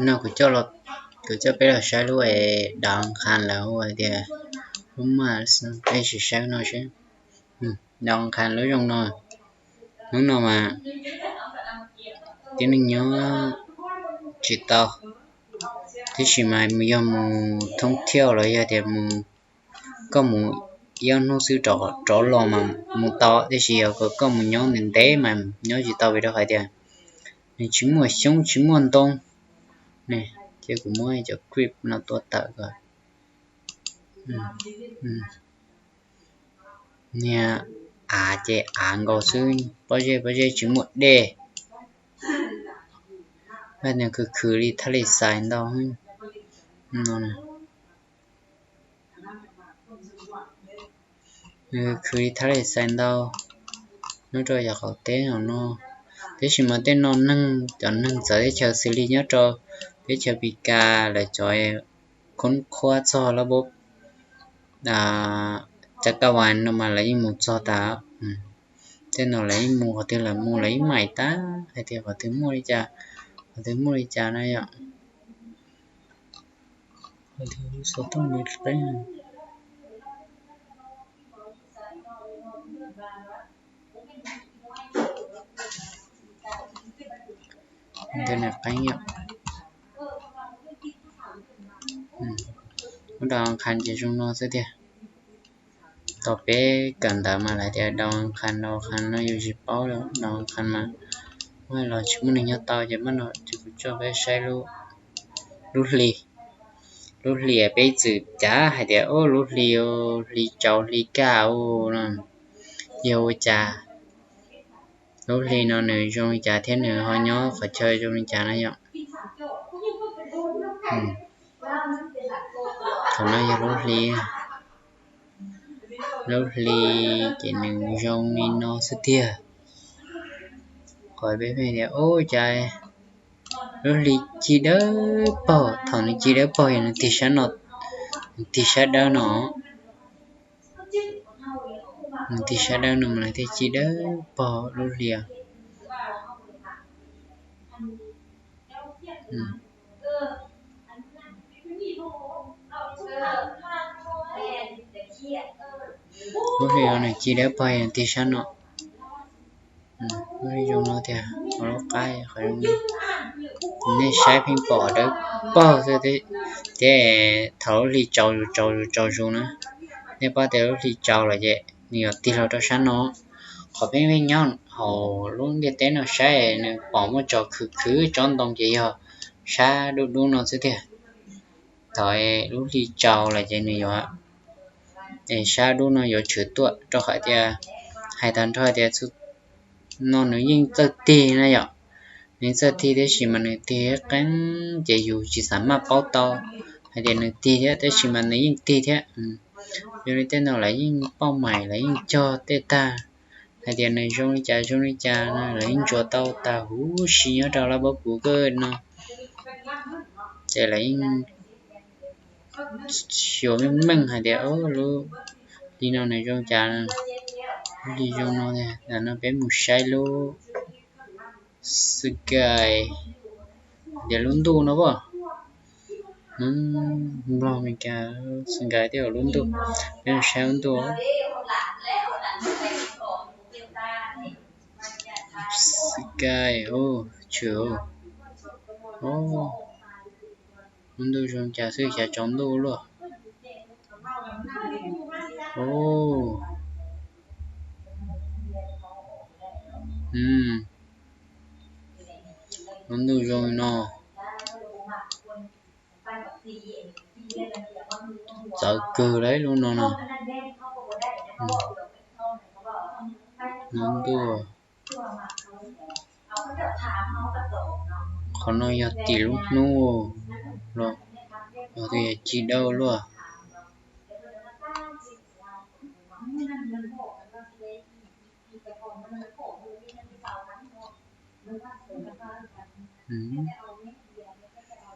No kuv coj los, kuv coj peb los saib lub es dav qha lawv hu tias lub mas, peb sim saib no seb. Dav qha lub zoo no, hnub no mas tib neeg nyob tsis tau, tab sis mas yog mus thoob thiauj los yog tias mus, koj mus ib ob hnub xwb rov los mas mus tau, tab sis yog koj mus nyob ntev ntev mas nyob tsis tau vim rau hais tias nws tsis muaj xyoob tsis muaj ntoo. Ces kuv muab cov clip no tua tawm kom niag av ces av nkaus xwb, pob zeb pob zeb tsis muaj dej. Vaj nws khwv khwv li thaj li xais ntau no. Nws khwv li thaj li xais ntau nyob rau yav qaum teb no no. Tab sis mas tej no neeg, cov neeg txawv teb chaws xws li nyob rau teb chaws Amelikas lawv cov khoob khuab txog lab npob cov kab vas no mas lawv yeej mus txog tas. Tej no lawv yeej mus, qhov twg lawv mus lawv yeej maim tag hais tias qhov twg muaj li cas, qhov twg muaj li cas na yom. Qhov twg xov tooj nws qeeb, qhov twg nws qeeb yom. Lub dav qha ces zoo no xwb tiag. Tau peb kawm ntawv mas lawv tias dav qha, dav qha no yus tsis paub li, dav qha mas muaj los tsis muaj neeg nyob tau ces muaj no ces kuv coj peb saib lub hli. Lub hli peb txwm cav hais tias lub hli, hli tsaus hli kaj no, yog ua cas lub hli no nws zoo li cas thiab nws ho nyob qhov chaw zoo li cas na yom. Thaum no yog lub hli, lub hli ces nws zoo li no xwb tiag. Qhov peb pheej tias ua cas lub hli ci dawb paug, thaum nws ci dawb paug yog nws tig sab no, nws tig sab dawb no, nws tig sab dawb no mas nws thiaj ci dawb paug lub hli. Lub hli no nws ci dawb paug yog tig sab no. Lub hli zoo no tiag, qhov lub qab qhov zoo no, nej saib pheej pom dawb paug xwb thiab. Thaum lub hli tsaus zus tsaus zus tsaus zus na, nej paub tias lub hli tsaus lawm ces nws yuav tig los rau sab no. Qhov pheej pheej nyob hauv lub ntiaj teb no saib nws pom muaj tsob khwv khwv tsob ntoo ces yog sab dub dub no xwb tiag. Thaum lub hli tsaus lawm ces nws yuav, es sab dub no yuav tshwm tuaj rau qhov tias, hais tag nrho tias no nws yeej txawj tig na yom. Nws txawj tig tab sis mas nws tig qeeb ces yus tsis xav maj paub tau hais tias nws tig thiab, tab sis mas nws yeej tig thiab. Yog li tej no lawv yeej pauj maim lawv yeej cog tej tag hais tias nws zoo li cas zoo li cas no lawv yeej ntsuas tau tas huv si nyob rau lab npob Google no. Ces lawv yeej xyuas meej meej hais tias lub hli no nws zoo cas, lub hli zoo no. Tam no peb mus saib lub sky, tias lub ntuj no as, Nplog Meskas sky thiab lub ntuj, peb mus saib lub ntuj. Sky, tshwm, lub ntuj zoo cas xwb xyav tsaus ntuj luaj. Lub ntuj zoo li no. Txawv kawg lawm lub no no. Lub ntuj. Qhov no yog tim lub hnub los yog tus yog ci dawb luaj.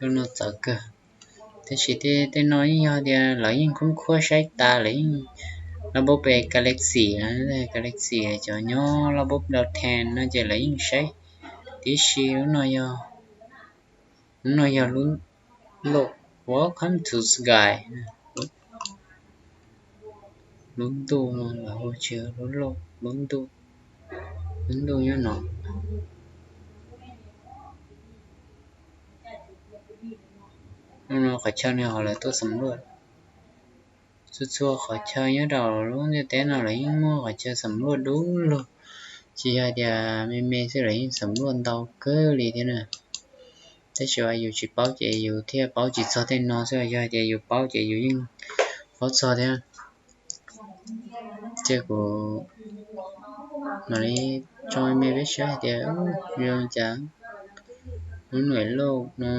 Lub no txawv kawg. Tab sis tej no yeej yog tias lawv yeej khoob khuab saib tas lawv yeej, lab npob pem galaxy, galaxy cov nyob lab npob dau then no ces lawv yeej saib. Tiam sis lub no yog Lub no yog lub lauj, Welcome to Sky. Lub ntuj no los hu tsis lub lauj, lub ntuj, lub ntuj nyob no. Qhov chaw no ho lawv tuaj xam luaj. Txhua txhua qhov chaw nyob rau lub ntiaj teb no lawv yeej muaj qhov chaw xam luaj dub lug. Tsis yog tias me me xwb, lawv yeej xam luaj ntau kawg li thiab na. Tab sis yus tsis paub ces yus thiaj paub tsis txog tej no xwb, yog tias yus paub ces yus yeej paub txog thiab. Ces kuv mam li tso me peb saib hais tias zoo li cas lub nws lauj no.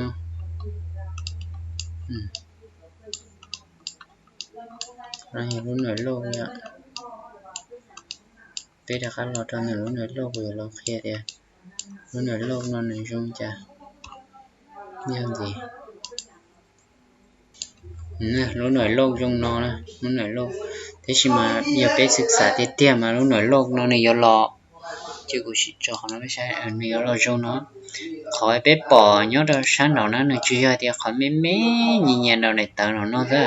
Lub nws lauj, peb rov qab los rau nws lub nws lauj, kuv yuav los qhia tias lub nws lauj no nws zoo li cas, yog ntxiv. Lub nws lauj zoo no, lub nws lauj. Tab sis mas yog peb xwm xam tiag tiag mas lub nws lauj no nws yuav los, ces kuv sim tso qhov no peb saib, nws yuav los zoo no. Qhov peb pom nyob rau sab nraum no nws tsis yog tias qhov me me nyias nyias nraum daim tawv nraum no xwb,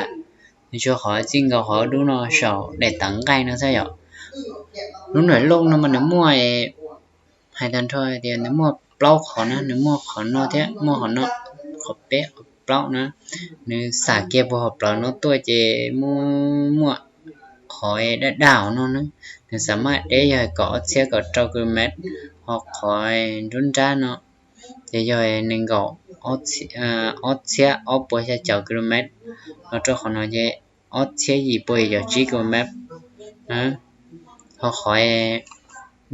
nws tsuas qhov txij nkaus qhov dub no saum daim tawv nqaij no xwb yom. Lub nws lauj no mas nws muaj, hais tag nrho tias nws muaj plaub qhov na, nws muaj qhov no thiab muaj qhov no, qhov peb qhov plaub na. Nws xam kiag puag hauv plawv no tuaj ces muaj, muaj qhov daj daj no na, nws xam maj deb yog kaum ob txhiab kaum rau kilomev, ho qhov nruab nrab no ces yog nees nkaum ob txhiab ob puas xya caum kilomev, los rau qhov no ces ob txhiab yim puas yim caum tsib kilomev. Ho qhov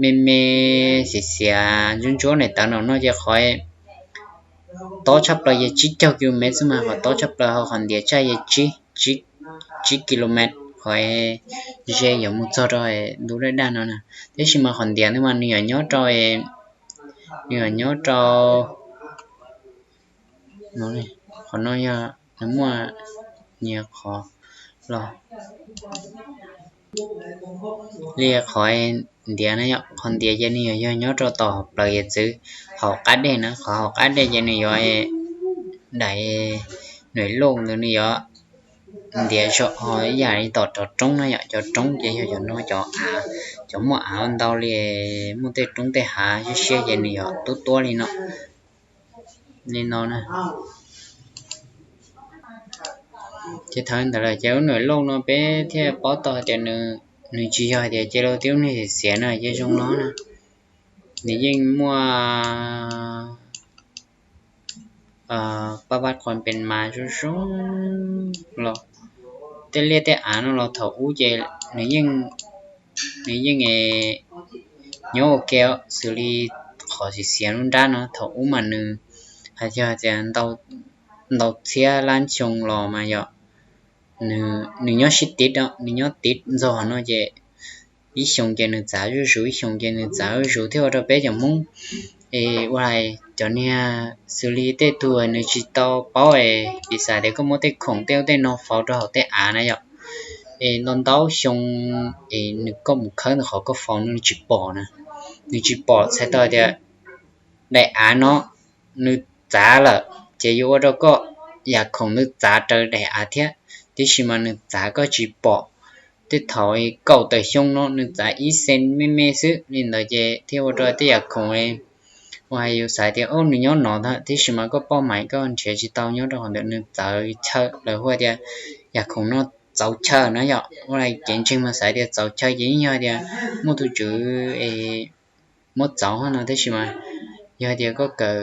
me me xiav xiav ntsuab ntsuab daim tawv nraum no ces qhov tob tshaj plaws yog tsib caug kilomev xwb mas qhov tob tshaj plaws, ho qhov ntiav tshaj yog tsib kilomev, qhov ze yuav mus txog rau ntu daj daj no na. Tab sis mas qhov ntiav no mas nws yuav nyob rau, nws yuav nyob rau, qhov no yog nws muaj nyias qhov los li qhov ntiav na yom, qhov ntiav ces nws yuav yog nyob rau tom plaws yawm txwv hauv qab dej na, qhov hauv qab dej ces nws yuav daim nws lauj ntawd nws yuav ntiav zog ho ib yam li tom cov roob na yom, cov roob ces yog cov no cov av, cov muaj av ntau li, muaj tej roob tej hav siab siab ces nws yuav tuab tuab li no, li no na. Ces thaum ntawd lawm ces lub nws lauj no peb thiaj paub tau tias nws tsis yog tias cia li tib lub niag xiav xiav na, ces zoo no na, nws yeej muaj pab vaj qhov pes mas zoo zoo los tej liaj tej av no los thaum ub ces nws yeej, nws yeej nyob ua ke xws li qhov xiav xiav lub nrab no thaum ub mas nws hais tias ntau txhiab lab xyoo los mas yog nws nyob sib tiv, nws nyob tiv ntxog no ces ib xyoo ces nws txav zuj zus, ib xyoo ces nws txav zuj zus thiaj ua rau peb cov Hmoob es ua hais cov niag xws li tej tug nws tsis tau paub es piv xam tias koj muab tej khoom tej ub tej no faus rau hauv tej av na yom, es ntau ntau xyoo es nws koj mus khawb ntawm qhov koj faus no nws tsis pom na, nws tsis pom txhais tau tias daim av no nws txav lawm ces yuav ua rau koj yam khoom nws txav raws daim av thiab, tiam sis mas nws txav koj tsis pom. Tej thaum kaum tawm xyoo no nws txav ib xees me me xwb li ntawd ces thiaj ua rau tej yam khoom uas yus xav tias o nws nyob no ntag, tiam sis mas koj pauj mas koj nrhiav tsis tau nyob rau qhov ntawd nws txawv chaw, lawv hu tias yam khoom no txawv chaw na yom. Ua li kev ntseeg mas xav tias txawv chaw ces yeej yog tias muaj tus tswv es muab txawv no, tiam sis mas yog tias koj kawm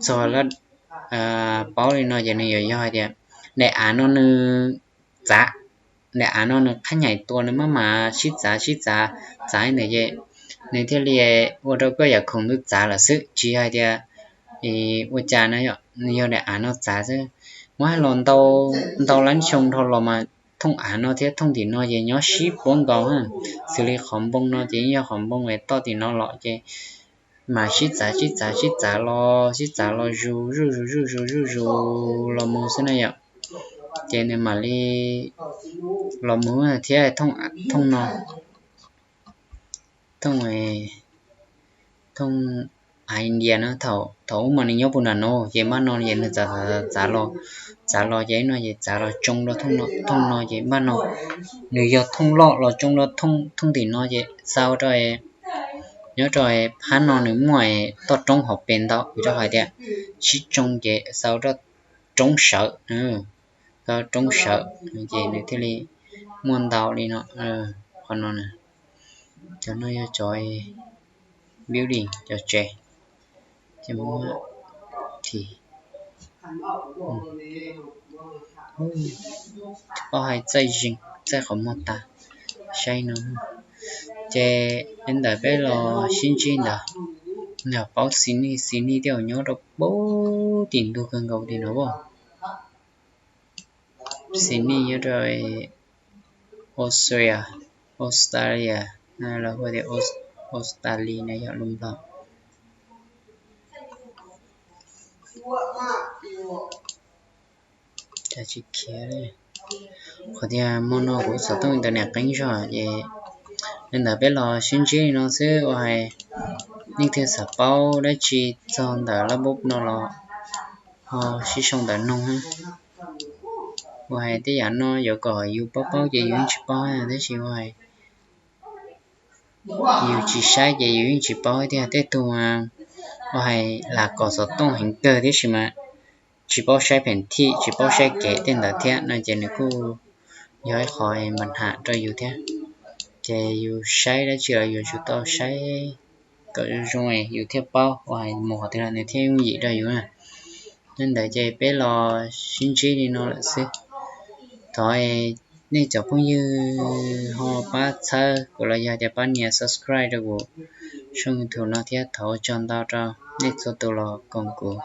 txog lawm paub li no ces nws yuav yog hais tias daim av no nws txav, daim av no nws qhab nyais tua nws maj mam sib txav sib txav txav ntawd ces nws thiaj li ua rau koj yam khoom nws txav lawm xwb, tsis yog hais tias ua cas na yom, nws yog daim av no txav xwb. Muab hais los ntau lab xyoo dhau los mas thooj av no thiab thooj tim no ces nyob sib puab nkaus, xws li qhov npoo no ces yeej yog qhov npoo es toj tim no los ces mas sib txav sib txav sib txav los sib txav los zus zuj zus zuj zus zuj zus los mus xwb na yom. Ces nws mam li los mus thiab thooj no, thooj, thooj India na, thaum ub mas nws nyob puag nram no ces npaj no ces nws txav txav los, txav los ces no ces txav los tsoo rau thooj no ces npaj no, nws yog thooj loj los tsoo rau thooj tim no ces xav rau nyob rau phab no nws muaj toj roob hauv pes ntau, kuv rau hais tias sib tsoo ces xav rau roob sawv, xav roob sawv ces nws thiaj li muaj ntau li no. Qhov no, cov no yog cov building, cov tsev, ces muab thim, tsis paub hais txaij zeeg txaij qhov muag tas, saib no. Ces li ntawd peb los sib ntsib ntawd, yog paub Sydney, Sydney tej zaum nyob rau pem tim ntug kawg nkaus li no as. Sydney nyob rau Australia, Australia, lawv hu tias Australia no yog lus Nplog. Tsis khiav li. Qhov tias hmo no kuv xov tooj internet qeeb zog ces li ntawd peb los sib ntsib li no xwb. Ua hais leej twg xav paub dab tsi txog ntawm lab npub no los ho sib sau ntawm noog na. Ua hais tej yam no yuav kom yus paub paub ces yus yeej tsis paub, tab sis ua hais yus tsis saib ces yus yeej tsis paub tiag. Tej tug ua hais lam kom xov tooj heev kawg tab sis mas tsis paub saib pheem thij, tsis paub saib kev tej ntawd thiab no ces nws kuj yog ib qho npam ham rau yus thiab. Ces yus saib dab tsi los yus tsum tau saib kom zoo zoo yus thiaj paub, ua hais mus qhov twg los nws thiaj yooj yim rau yus na. Li ntawd ces peb los sib ntsib li no lawm xwb. Thov nej cov phooj ywg ho pab txhawb kuv los yog tias pab nias subscribe rau kuv tshooj YouTube no thiab. Thov ua tsaug ntau rau nej txhua tus los koom kuv.